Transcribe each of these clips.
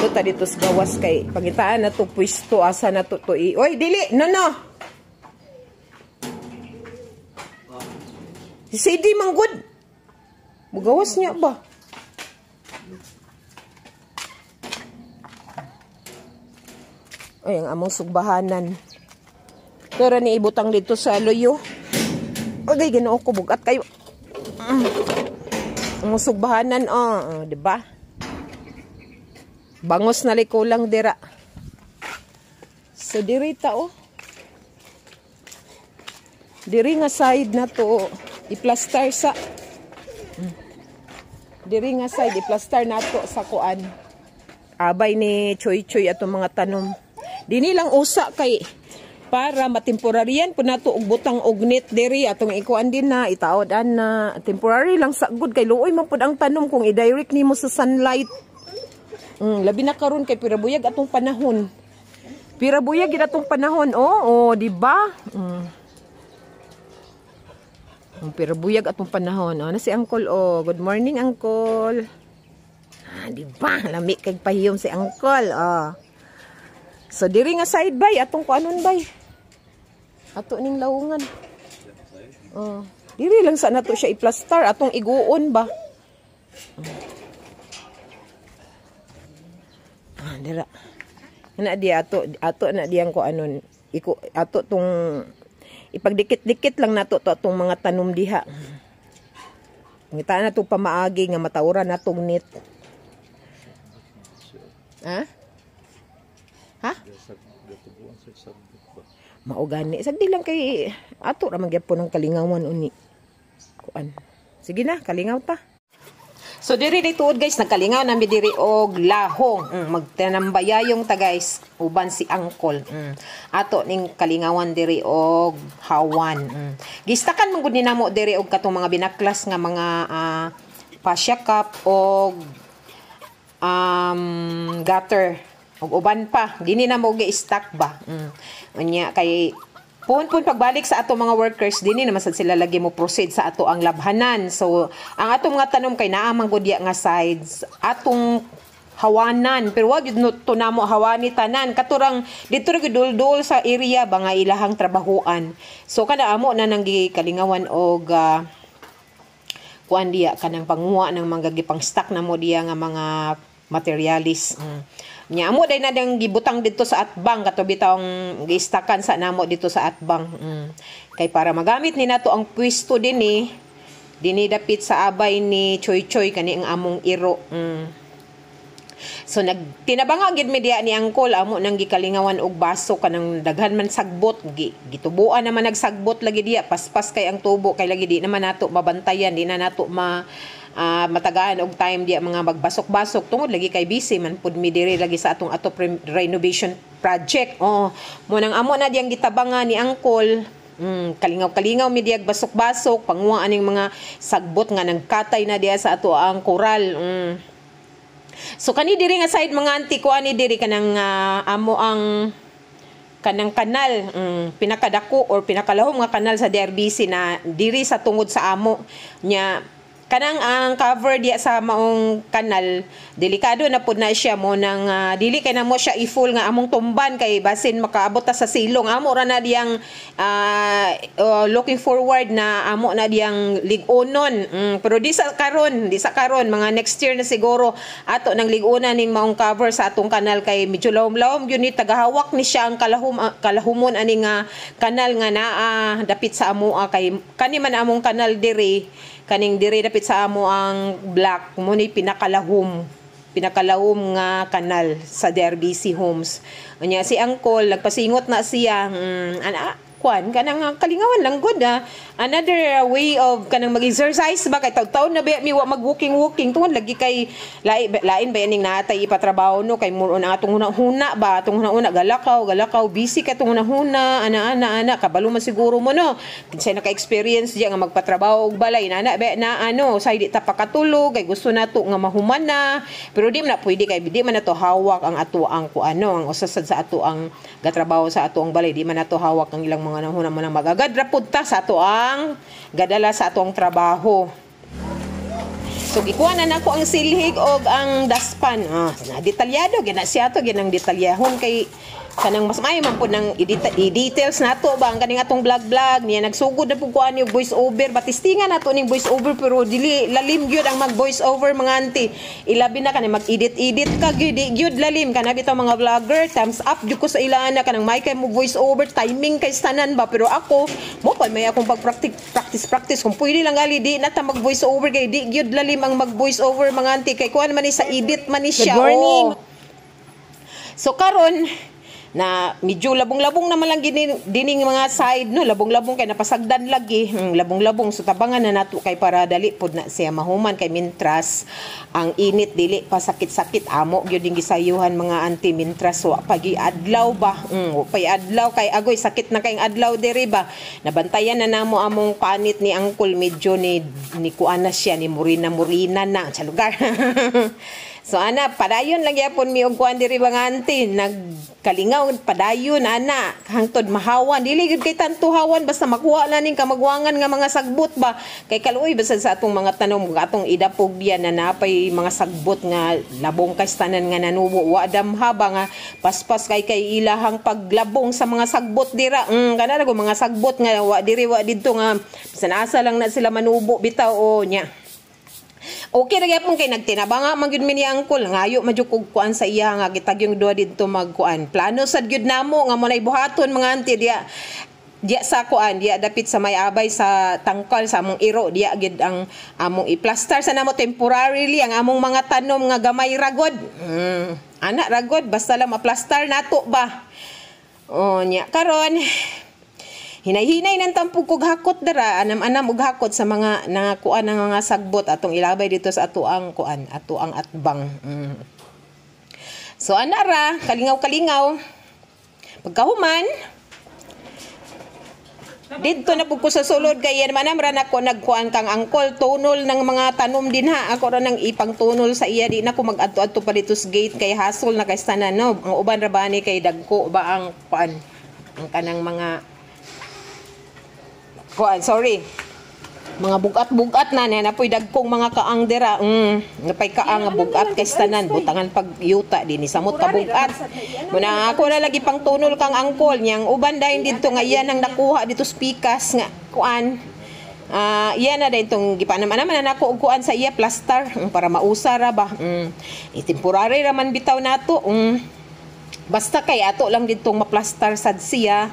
Adto ta dito sa gawas kay pangitaan na to pwesto asa na to to i. Oy, dili. No, no. Si CD man gud. Mugawas niya ba? Ay, ang among sugbahanan. Pero ni ibutang dito sa luyo. Agay, Ginoo ko, bugat kayo. Ang sugbahanan, oh, di ba? Bangos na liko lang dira. So diri ta, oh. Diri nga side na to i-plaster sa. Diri nga side i-plaster nato sa kuan. Abay ni Choy Choy atong mga tanom. Dini lang usa kay para matemporaryan po nato og butang og net diri atong ikuan din na itaod na temporary lang sa good kay luoy man pud ang tanom kung i-direct nimo sa sunlight. Labi na karon kay pirabuyag atong panahon. Pirabuyag gid atong panahon, oh, di ba? Ang pirabuyag atong panahon. Oh, na si Uncle, oh. Good morning, Uncle. Ah, di ba? Lami kay pahiyom si Uncle, oh. So diri nga side bay atong kuanon bay. Ato ning lawungan. Oh, diri lang sa nato siya i-plaster atong iguon ba. Ah, dira. Na di ato ato na diyang kuanon. Iko ato tong ipagdikit-dikit lang nato to atong mga tanom diha. Ngitaan na tong pamaagi nga matawran natong net. Ha? Ha? Mao gani. Sagdi lang kay ato ra man gyapon ang kalingawan uni. Kuan. Sige na, kalingaw ta. So diri ni tuod guys, nagkalingaw nami diri og lahong. Magtinambayayong ta guys, uban si Uncle. Ato ning kalingawan diri og hawan. Gistakan man gud ni namo diri og katong mga binaklas nga mga pasya cup og gutter og uban pa. Dini na mo gi-stock ba. Unya kay puhon-puhon pagbalik sa ato mga workers dinhi naman sad sila lagi mo proceed sa ato ang labhanan. So ang atong mga tanom kay naa man gud nga sides atong hawanan, pero wag gyud to namo hawani tanan katurang didto ra gyud duldul sa area ba nga ilahang trabahuan. So kada amo na nang gikalingawan og kuan diya kanang panguha ng mga gipang stock na mo diya nga mga materialis. Nya amo day na dang gibutang didto sa atbang kato bitawng giistakan sa namo dito sa atbang. Kay para magamit ni nato ang pwesto dinhi dinhi dapit sa abay ni Choy Choy kani ang among iro. So nagtinabanga gid mi diya ni Uncle, amo nang gikalingawan og baso kanang daghan man sagbot, gitubuan naman nagsagbot lagi diya, paspas kay ang tubo kay lagi di naman nato mabantayan, di na nato ma matagaan og time diya mga magbasok-basok tungod lagi kay busy man pud mi diri lagi sa atong ato renovation project. Oh, mo nang amo na diyang gitabangan ni Uncle. Kalingaw-kalingaw mi diya basok-basok panguha aning mga sagbot nga nagkatay na diya sa ato ang koral. So kani diri nga side mga auntie ko ani diri kanang amo ang kanang kanal, pinakadako or pinakalahom nga kanal sa DRBC na diri sa tungod sa amo nya. Kanang ang cover diya sa maong kanal, delikado na pud na siya mo nang dili kay namo siya i-full nga among tumban kay basin makaabot ta sa silong. Amo ra na diyang looking forward na amo na diyang lig-onon. Pero di sa karon, di sa karon, mga next year na siguro ato nang lig-onan ning maong cover sa atong kanal kay medyo lawom-lawom gyud ni tagahawak ni siya ang kalahumon ani nga kanal nga naa dapit sa amoa kay kani man among kanal diri kaning diri dapit sa amo ang block mo ni pinakalahom nga kanal sa DRBC Homes. Unya si Uncle nagpasingot na siya, ana kuan kanang kalingawan lang gud ah. Another way of kanang mag-exercise ba kay taud-taon na ba mi wa mag-walking-walking tungod lagi kay lain ba ining natay ipatrabaho no kay more on ang atong huna-huna ba atong huna-huna galakaw galakaw busy kay atong huna-huna ana ana ana kabalo man siguro mo no kinsay naka-experience diya nga magpatrabaho og balay nana ba na ano say di ta pakatulog kay gusto nato nga mahuman na pero di man na pwede kay di man nato hawak ang ato ang kuano ang usa sad sa ato ang gatrabaho sa ato ang balay di man nato hawak ang ilang mga nahuna mo nang magagad ra pud ta sa ato ang gadala sa atong trabaho. So gikuha na nako ang silhig og ang daspan. Ah, na detalyado gina siya to, ginang detalyahon kay kanang mas maayo man pud nang i-details nato ba ang kaning atong vlog vlog niya. Nagsugod na pud ko ani og voice over, batistingan nato ning voice over, pero dili lalim gyud ang mag voice over, mga auntie. Ilabi na kani mag edit edit ka gyud, di gyud lalim kana bitaw mga vlogger. Thumbs up gyud ko sa ila na kanang may kay mo voice over, timing kay tanan ba. Pero ako mo pa may akong pag practice practice practice. Kung pwede lang gali di na ta mag voice over kay di gyud lalim ang mag voice over, mga auntie, kay kuan man ni sa edit man ni siya. Good morning. Oh. So karon na medyo labong-labong naman lang gini dining mga side, no, labong-labong kay napasagdan lagi. Labong-labong, so tabangan na nato kay para dali pod na siya mahuman, kay mintras ang init dili pa sakit-sakit, amo gyud ning gisayuhan, mga auntie, mintras wa pagi adlaw ba. Wa pay adlaw kay agoy, sakit na kay adlaw diri ba. Nabantayan na namo among panit ni angkol, medyo ni kuan na siya, ni murina murina na sa lugar. So ana, padayon lang gyapon mi og kuan diri, mga auntie, nagkalingaw padayon ana hangtod mahawan. Dili gyud kay tanto hawan, basta makuha lang ning kamagwangan nga mga sagbot ba. Kay kaluoy basta sa atong mga tanom, atong idapog diyan na napay mga sagbot nga labong kay tanan nga nanubo, wa damha ba nga paspas kay ilahang paglabong sa mga sagbot dira. Kana ra mga sagbot nga wa diri wa didto nga bisan asa lang na sila manubo bitaw o nya. Okay ra gyapon kay nagtinabanga man gyud mi ni angkol, ngayo man jud kog kuan sa iya nga gitagyong duha didto magkuan. Plano sad gyud namo nga mo nay buhaton, mga auntie, diya diya sa kuan, diya dapit sa may abay sa tangkal sa among iro, diya gyud ang among i-plaster sa namo temporarily ang among mga tanom nga gamay ragod. Ana ragod, basta lang ma-plaster nato ba. O nya karon hinay-hinay nang tampog kog hakot dara, anam-anam og hakot sa mga nangakuan ng mga sagbot atong ilabay dito sa ato ang kuan, ato ang atbang. So ana ra, kalingaw-kalingaw. Pagkahuman didto na pud ko sa sulod kay yan man ra nako nagkuan kang angkol, tunol ng mga tanom din ha. Ako ra nang ipangtunol sa iya, di na ko mag-adto-adto pa dito sa gate kay hasol na kay tanan, no. Ang uban ra ba ni kay dagko ba ang kuan, ang kanang mga kuan, sorry, mga bugat-bugat na na napoy dagkong mga kaang dira. Napay kaang nga bugat kay tanan, butangan pag yuta dinhi samot ka bugat. Muna ako na lagi pang tunol kang angkol niyang uban dayon didto nga iyan ang nakuha dito sa pikas nga kuan. Ah, iyan na dayon tong gipanam-anam na nako og kuan sa iya, plaster, para mausa ra ba. I temporary ra man bitaw nato. Basta kay ato lang ditong maplastar sad siya.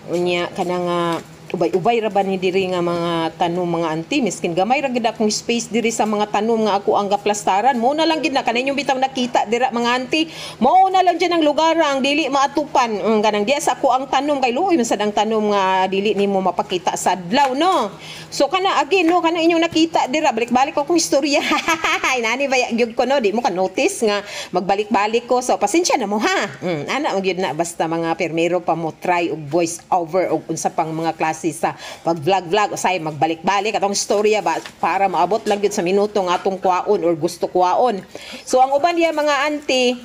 Unya kanang ubay-ubay ra ba ni diri nga mga tanom, mga auntie, miskin gamay ra gid akong space diri sa mga tanom nga ako ang gaplastaran. Mo na lang gid na kaninyo bitaw nakita dira, mga auntie. Mo na lang dyan ang lugar ang dili maatupan. Kanang diya sa ako ang tanom kay luoy man sad ang tanom nga dili nimo mapakita sa adlaw, no. So kana again, no, kana inyong nakita dira, balik-balik akong istorya. Nani ba gyud ko, no, di mo ka notice nga magbalik-balik ko. So pasensya na mo ha. Ana mo gyud na, basta mga permero pa mo try og voice over og unsa pang mga klase sa pag-vlog-vlog, usay magbalik-balik atong istorya ba para maabot lang gyud sa minuto nga atong kuwaon or gusto kuwaon. So ang uban diya, mga auntie,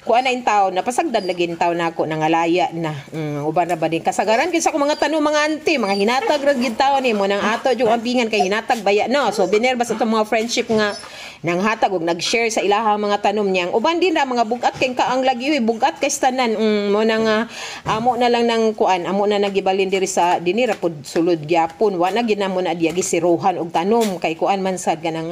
kuan na yung taon, napasagdan lagi yung taon na ako, nangalaya na. Uban na ba din? Kasagaran kinsa ko mga tanong, mga auntie, mga hinatag ra gid taon ni mo nang ato yung ampingan kay hinatag baya, no. So biner basta itong mga friendship nga nanghatag og nag-share sa ilahang mga tanom niyang uban din na mga bugat kay kaang lagi uy, bugat kay tanan. Mo na nga amo na lang nang kuan, amo na nagibalin diri sa dinhi ra pud sulod gyapon. Wa na gid namo na diya gisiruhan og tanom kay kuan man sad kanang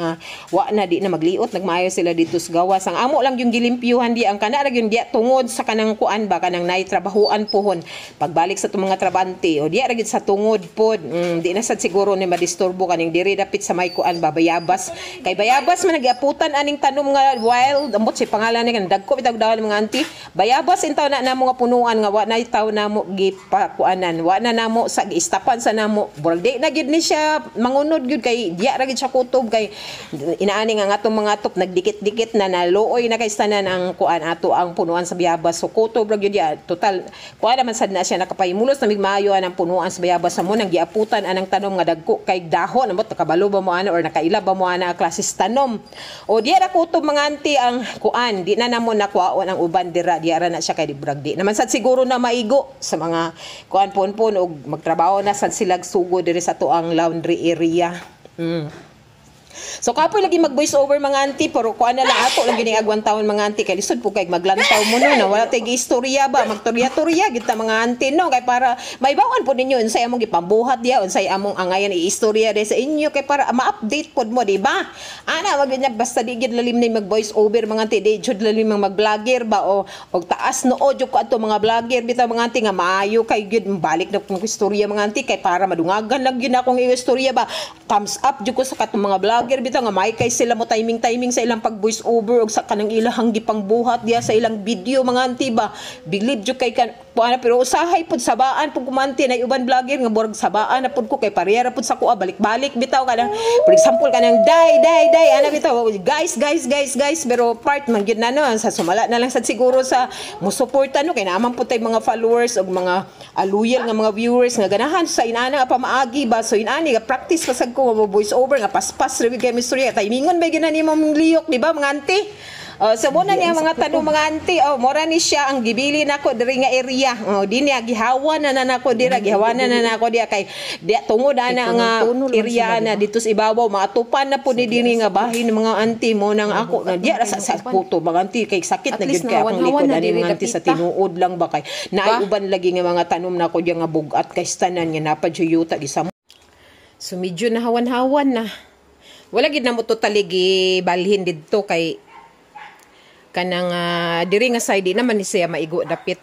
wa na di na magliot, nagmaayo sila dito sa gawas. Ang amo lang yung gilimpyuhan di ang kana ra gyud diya tungod sa kanang kuan ba, kanang nay trabahuan pohon pagbalik sa itong mga trabante o diya ra gyud sa tungod pod. Di na sad siguro ni madisturbo kaning diri dapit sa may kuan ba, bayabas, kay bayabas man nagiaputan aning tanom nga wild, ambot si pangalan ni, kanang dagko bitag dawon, mga auntie. Bayabas intaw na namo nga punuan nga wa na taw namo gipakuanan, wa na namo sa giistapan sa namo. Burag di na gyud ni siya mangunod gyud kay diya ra gyud siya kutob, kay inaani nga atong mga top nagdikit-dikit na, naluoy na kay tanan ang kuan ato ang punuan sa bayabas. So kutob ra gyud diya total, kuan naman sad na siya, nakapahimulos na migmayo ang punuan sa bayabas sa mo nang giaputan anang tanom nga dagko kay dahon. Ambot nakabalo ba mo ana or nakaila ba mo ana klases tanom? O diya ra kutob, mga auntie, ang kuan, di na namo nakuhaon ang uban dira, diya ra na siya kay di burag di naman sad siguro na maigo sa mga kuan pon-pon og magtrabaho na sad sila sugod diri sa tuang laundry area. So kapoy lagi mag voice over, mga auntie, pero kuan na lang, ato lang gini agwan taon, mga auntie, kay lisod po kay maglantaw mo no na wala tay istorya ba, magturya-turya gid ta, mga auntie, no, kay para maibawan po ninyo unsay among gipambuhat diya, unsay among angayan i-istorya di sa inyo, kay para ma-update pod mo, di ba? Ana wag niya basta di gid lalim na mag voice over, mga auntie, di jud lalim ang mag-vlogger ba o og taas noo jud ko ato mga vlogger bitaw, mga auntie, nga maayo kay gid balik na kong istorya, mga auntie, kay para madungagan lang gyud akong istorya ba. Thumbs up jud ko sa katong mga vlogger bitaw nga may kay sila mo timing timing sa ilang pag voice over og sa kanang ilahang gipangbuhat diya sa ilang video, mga auntie ba. Believe jud kay kan ana, pero usahay pud sabaan pud kumanti na uban vlogger nga murag sabaan na pud ko kay pareha ra pud sa kuha, balik-balik bitaw, kanang for example kanang day day day ana bitaw, guys, guys, guys, guys, pero part man gyud na no sa sumala na lang sad siguro sa mo suporta no, kay naaman pud tay mga followers og mga loyal nga mga viewers nga ganahan sa inana nga pamaagi ba. So inani nga practice pa sad ko nga voice over nga paspas ra kay istorya, timingon ba gyud na nimo mong liyok, di ba, mga auntie? Oh, so mo na niya mga tanong, mga auntie. Oh, mora ni siya ang gibili nako diri nga area. Oh, di niya gihawa na na nako dira, gihawa na na nako diya kay diya tungod ana nga Puno-puno lang area sila, na di ba? Dito sa ibabaw maatupan na po ni dinhi nga bahin mga auntie mo nang ako na diya ra sa puto, mga auntie, kay sakit At na least gyud kay akong nahawan-hawan likod na ani, diri mga auntie, sa dapita. Tinuod lang ba kay naay Ba? Uban lagi nga mga tanom nako diya nga bugat kay tanan nga napadyuyuta gisa. So medyo nahawan-hawan na. Wala gid na mo totally gibalhin didto kay kanang diri nga side di naman ni siya maigo dapit.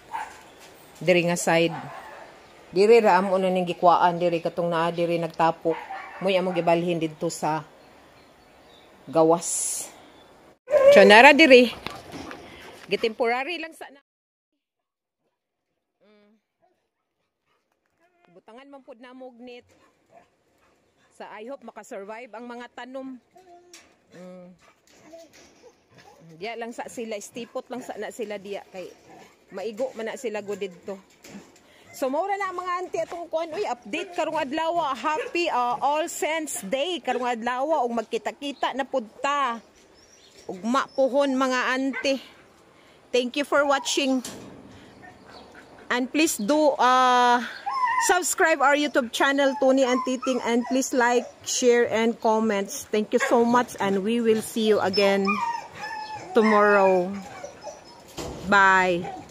Diri nga side. Diri ra amo na ning gikuhaan diri katong naa diri nagtapok. Moy among gibalhin didto sa gawas. So nara diri. Gitemporary lang sa na. Butangan man pud na mo og net. Sa I hope makasurvive ang mga tanom. Diya lang sa sila, stipot lang sa na sila diya kay maigo man na sila go didto. So mao na mga auntie atong kuan, uy, update karong adlaw. Happy All Saints Day karong adlaw ug magkita-kita na pud ta. Ugma puhon, mga auntie. Thank you for watching. And please do subscribe our YouTube channel, Tony and Titing, and please like, share and comments. Thank you so much and we will see you again tomorrow. Bye.